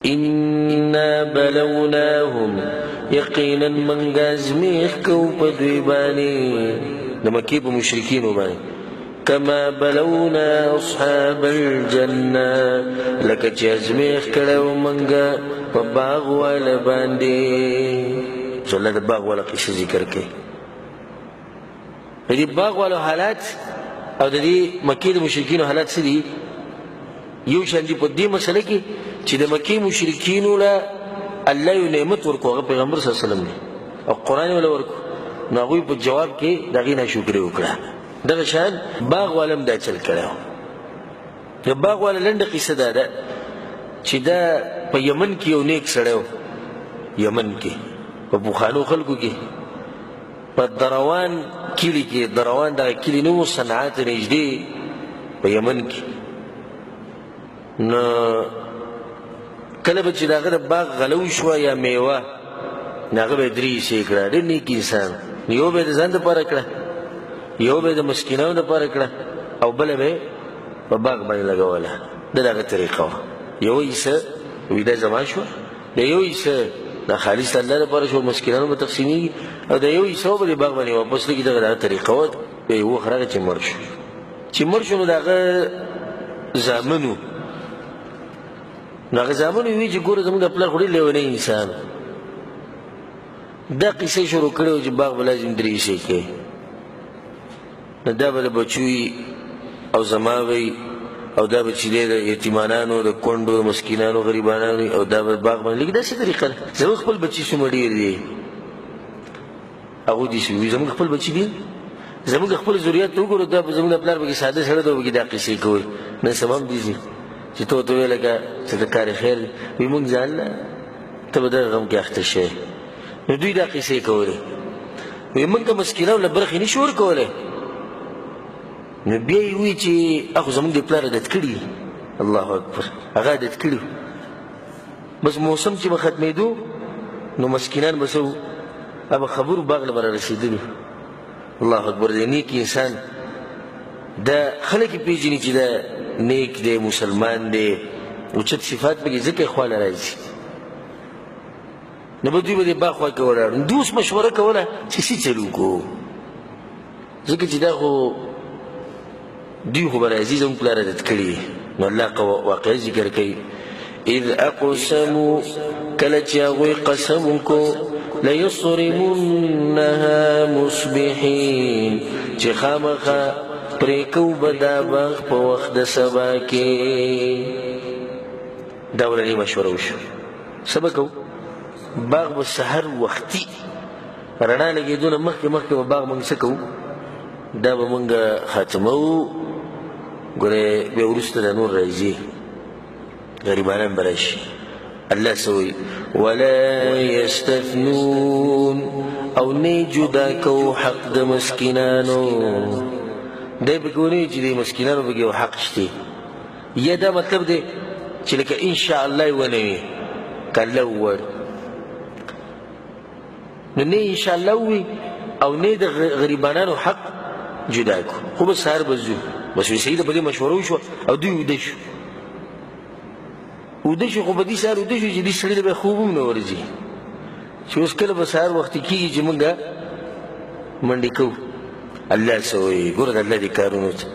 انا بلوناهم یقینا منګه ازمیښت کوو په دوی باندې، د مکې په مشرکینو باندې، کما بلونا اصحاب الجنه، لکه چې ازمیښت کړی و منګه په باغ واله باندې. الله د باغ والا قصه ذکر کوي. د دې باغ والو حالات او د دې مکې د مشرکینو حالات څه دي؟ یو شان دي په دې مسله کې چې د مکې مشرکینو له الله یو نعمت ورکړو، هغه پیغمبر صلی الله علیه وسلم دی، او قرآن یې وله ورکړو، نو هغوی په جواب کې د هغې ناشکري وکړه. دغه شان باغ والا هم دا چل کړی و. د باغ والا لنډه قصه دا ده چې دا په یمن کې یو نیک سړی و، یمن کې په پخوانو خلکو کې په دروان کلي کې، دروان دغه کلي نوم و، صنعا ته نږدې په یمن کې. نو کله به چې د هغه د باغ غله وشوه یا میوه، نو هغه به یې درې حصې کړه. ډېر نیک انسان، یو به یې د ځان دپاره کړه، یو به یې د مسکینانو دپاره کړه، او بله به یې په باغ باندې لګوله. دا د هغه طریقه وه. یوه حصه وي دا زما شوه، د یو حصه د خالص الله دپاره شوه، مسکینانو به تقسیمېږي، او د یو حصه به د باغ باندې واپس لګي. دغه د هغه طریقه وه. بیا یو وخت راغی چې مړ شو. چې مړ شو نو د هغه زامنو، نو هغه زامنو وی چې ګوره زموږ د پلار خو ډېر لېونی انسان، دا قصې شروع کړې وه چې باغ به لازم درې حصې کوي، نو دا به د بچو وي او زما وي، او دا به چې دی د یتیمانانو، د کونډو، د مسکینانو، غریبانانو، او دا به باغ باندې لګي. داسې طریقه ده. زموږ خپل بچي څومره ډېر دي، هغوی دې وي زموږ خپل بچي دي، زموږ خپل ذریات ته وګورو، دا زموږ د پلار پکې ساده سړی دی، پکې دا قصې کوي. نن سبا هم دي چې ته ورته وایې لکه چې د کار خیر دی، وایي موږ ځان له ته به دغه غم کې اخته شې. نو دوی دا قصې کولې، وایي موږ د مسکینانو له برخې نه شو ورکولی. نو بیا یې ووایي چې هغه زموږ د پلار عادت کړي. الله اکبر، هغه عادت کړي. بس موسم چې به ختمېدو نو مسکینان به څه وو، هغه به خبرو باغ له به رارسېدلي. الله اکبر، د نیک انسان دا خلک یې پېژني چې دا نیک دی، مسلمان دی، اوچت صفات پکې ځکه یې خواله راځي. نو به دوی به د باغ خوا کې ولاړ. دوی اوس مشوره کوله چې څه چل وکړو، ځکه چې دا خو دوی خو به راځي، زموږ پلار عادت کړي. نو الله واقعه ذکر کوي، اذ اقسموا، کله چې هغوی قسم وکړو، لیصرمنها مصبحین، چې خامخا پرې کوو به دا باغ په وخت د سبا کې. دا ورنۍ مشوره وشوه، څه به کوو؟ باغ به سحر وختي رڼا لګېدو نه مخکې مخکې به باغ موږ څه کوو؟ دا به موږ ختموو. ګورې بیا وروسته دا نور راځي، غریبانان به راشي. الله څه وایي؟ ولا یستثنون، او نه جدا کوو حق د مسکینانو. دی پکې ونه وایي چې د مسکینانو پکې یو حق شته، یا دا مطلب دی چې لکه انشاءالله یې ونه وي، که الله وغواړي. نو نه انشاءالله ووایي او نه د غریبانانو حق جدا کړو. خو بس سهار به ځو، بس وایي صحیح ده، په دې مشوره وشوه او دوی ویده شو. ویده شو، خو په دې سهار ویده شو چې دې سړي له به خوب هم نه ورځي، چې اوس کله به سهار وختي کېږي چې موږ منډې کوو. الله څه وایي؟ ګوره د الله دې کارونو ته.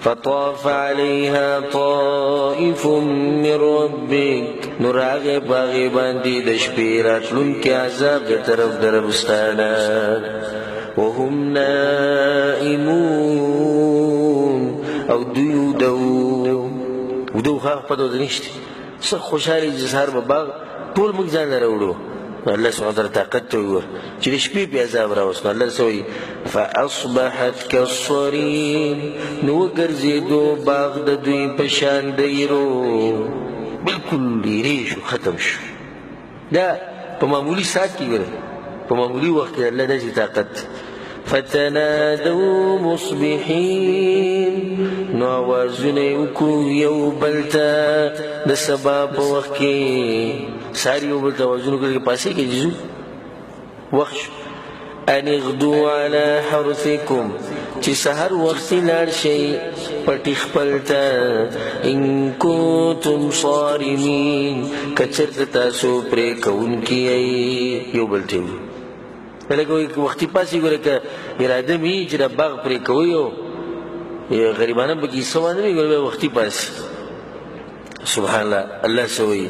فطاف عليها طائف من ربك، نو راغی په هغې باندې د شپې راتلونکی عذاب د طرف د رب ستا نه. وهم نائمون، او دوی وده وو. وده وو، هغه پته ورته نشته. څه خوشحاله چې سهار به باغ ټول موږ ځان له راوړو. الله سبحانه وتعالی طاقت ته وګوره چې د شپې په عذاب راوست. نو الله څه وایي؟ فاصبحت کالصریم، نو وګرځېدو باغ د دوی په شان د ایرو، بالکل ایرې شو، ختم شو. دا په معمولي ساعت کې ګوره، په معمولي وخت کې الله داسې طاقت. فتنادوا مصبحین، نو آوازونه یې وکړو یو بل ته د سبا په وخت کې. سهار یو بل ته آوازونه کړل، پاسې کې ځو وخت شو. ان اغدوا على حرثکم، چې سحر وختي لاړ شئ پټي خپل ته، ان کنتم صارمین، که چېرته تاسو پرې کوونکي یئ. یو بل ته وي لکه وختي پاڅي، ګوره که اراده مې وي چې دا باغ پرې کوئ او غریبانه پکې څه وانه وي، ګوره بیا وختي پاڅي. سبحان الله. الله څه وایي؟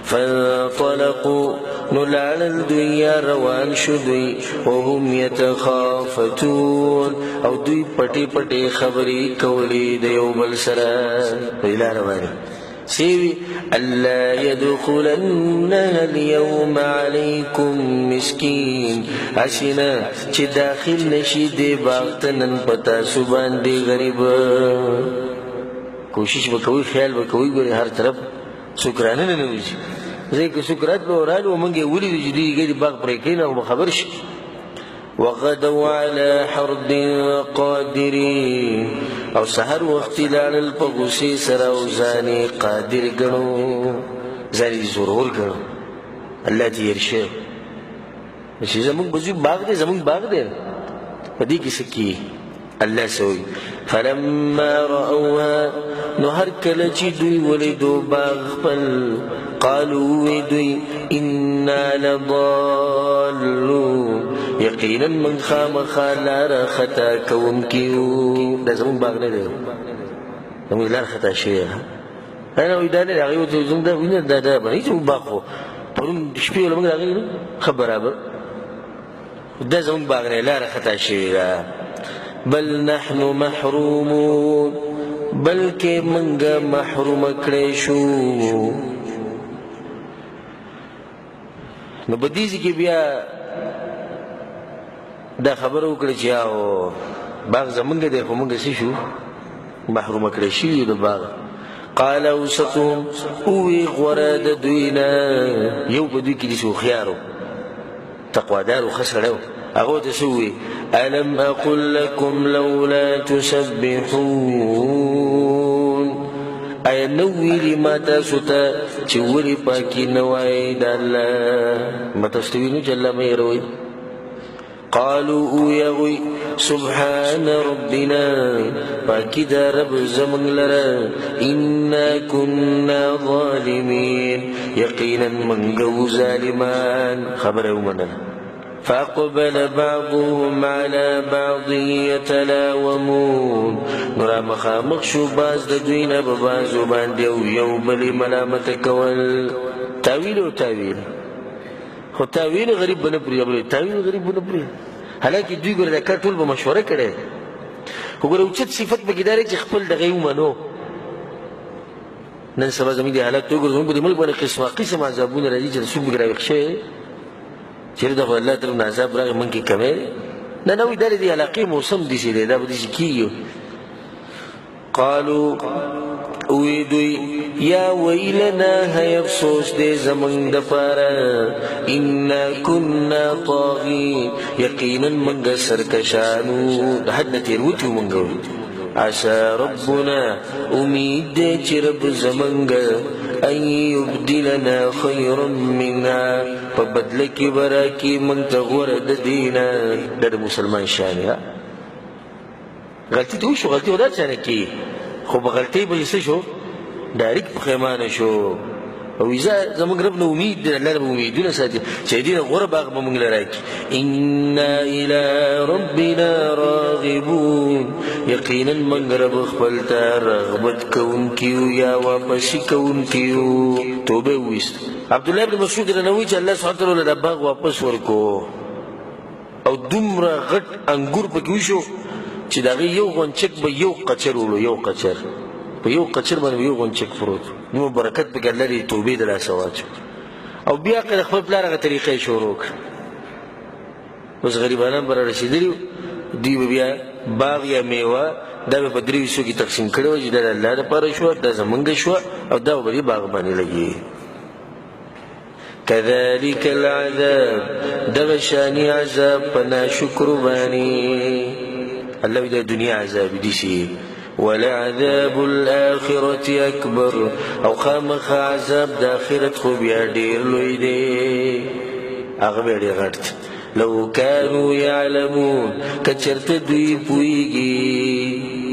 فانطلقوا، نو لاړل دوی یا روان شو دوی، وهم یتخافتون، او دوی پټې پټې خبرې کولې د یو بل سره. دوی لاره باندې سیوی ألا يدخلنها اليوم عليكم مسكين، هسې چې داخل نشي دې باغ ته نن په تاسو باندې غریب. کوشش به کوئ، خیال به کوئ، ګورئ هر طرف څوک رانه ننوځي، ځکه که څوک راتلو رالو موږ یې ولیدو چې دوی ګډي باغ پرې کوي، نو به خبر شي. وغدوا على حرد قادرين، او سحر وختي لاړل په غصې سره او ځان یې قادر ګڼو، ځان یې زورور ګڼو. الله دې هېر شي چې زموږ به ځو باغ دی، زموږ باغ دی، په دې کې څه کېږي؟ الله څه وایي؟ فلما رأوها، نو هر کله چې دوی ولیدو باغ خپل، قالوا وی دوی إنا لضالون، یقینا من خامخا لاره خطا کوونکي یو. دا زموږ باغ نه دی، زموږ لاره خطا شوې ده. انا وایي دا نه دی، هغوی ورته زموږ دا وینه دا دا باندې زموږ باغ خو پرون شپې ولا موږ راغلي نو ښه برابر، دا زموږ باغ نه، لاره خطا شوې ده. بل نحن محرومون، بلکې موږ محروم کړی شو. نو په دې ځای کې بیا دا خبره وکړه چې او باغ زمونږ دی، خو موږ څه شو؟ محروم کړی شوي یو د باغ. قال اوسطهم، ووی غوره د دوی نه، یو په دوی کې داسې هوښیار و، تقوادار و، ښه سړی و. هغه ورته څه وویل؟ ألم أقل لكم لولا تسبحون، آیا نه ویلي ما تاسو ته چې ولې پاکي نه وایئ د الله؟ ما تاسو ته ویلي چې الله مه هېروئ. قالوا اویغوی سبحان ربنا، پاکي د رب زموږ لره، إنا كنا ظالمین، یقینا موږ وو ظالمان. خبره یې ومنله. فأقبل بعضهم على بعض يتلاومون، نو را مخامخ شو باز د دوی نه په بعضو باندې او یو بل یې ملامت کول. تاویل او تاویل، خو تاویل غریب به نه پرېږدي، بلې تاویل غریب به نه پرېږدي. حالانکه دوی ګوره دا کار ټول به مشوره کړی، خو ګوره اوچت صفت پکې دا دی چې خپل دغه یې ومنو. نن سبا زموږ د حالات ته وګوره، زموږ په دې ملک باندې قسمه قسم عذابونه راځي چې څوک پکې راویښ شوی دی، چېرې د خو الله طرف نه عذاب راغی موږ کې کمی دی. نه نه، وایي دا د دې علاقې موسم داسې دی، دا به داسې کېږي. قالو وی دوی یا ویلنا، هی افسوس دی زمونږ دپاره، انا کنا طاغین، یقینا موږ سرکشانو، د حد نه تېر وتي وو موږ. عسى ربنا، امید دی چې رب زمونږ، ان یبدلنا خیرا منها، په بدله کې به راکړي موږ ته غوره د دې نه. دا د مسلمان شان دی. غلطي ته وشو، غلطي خو دا چا نه کېږي، خو په غلطۍ به یې څه شو؟ ډایرکټ پښیمانه شو. او زه زموږ رب نه امید دی، الله به امیدونه ساتي چې دې نه غوره باغ به موږ له راکړي. انا الی ربنا راغبون، یقینا موږ رب خپل ته رغبت کوونکي یو یا واپسي کوونکي یو. توبه یې وویسته. عبدالله بن مسعود رنوي چې الله سبحانه وتعالی دا باغ واپس ورکو او دومره غټ انګور پکې وشو چې د هغې یو غونچک به یو قچر وړو، یو قچر په یو قچر باندې یو غونچک پروت، نو برکت پکې الله دې توبې د لاسه واچو. او بیا که د خپل پلار هغه طریقه یې شروع کړه. اوس غریبانان به رارسېدلي وو، دوی به بیا باغ یا میوه دا به په دریو حصو کې تقسیم کړې وه چې دا د الله دپاره شوه، دا زمونږ شوه، او دا به په دې باغ باندې لګېږي. كذلك العذاب، دغه شاني عذاب په ناشکرو باندې. الله وایي دا دنیا عذاب دي شي. ولعذاب الآخرة أكبر، او خامخا عذاب د آخرت خو بیا ډېر لوی دی، هغه بیا ډېر غټ دی. لو كانوا يعلمون، که چېرته دوی پوهېږي.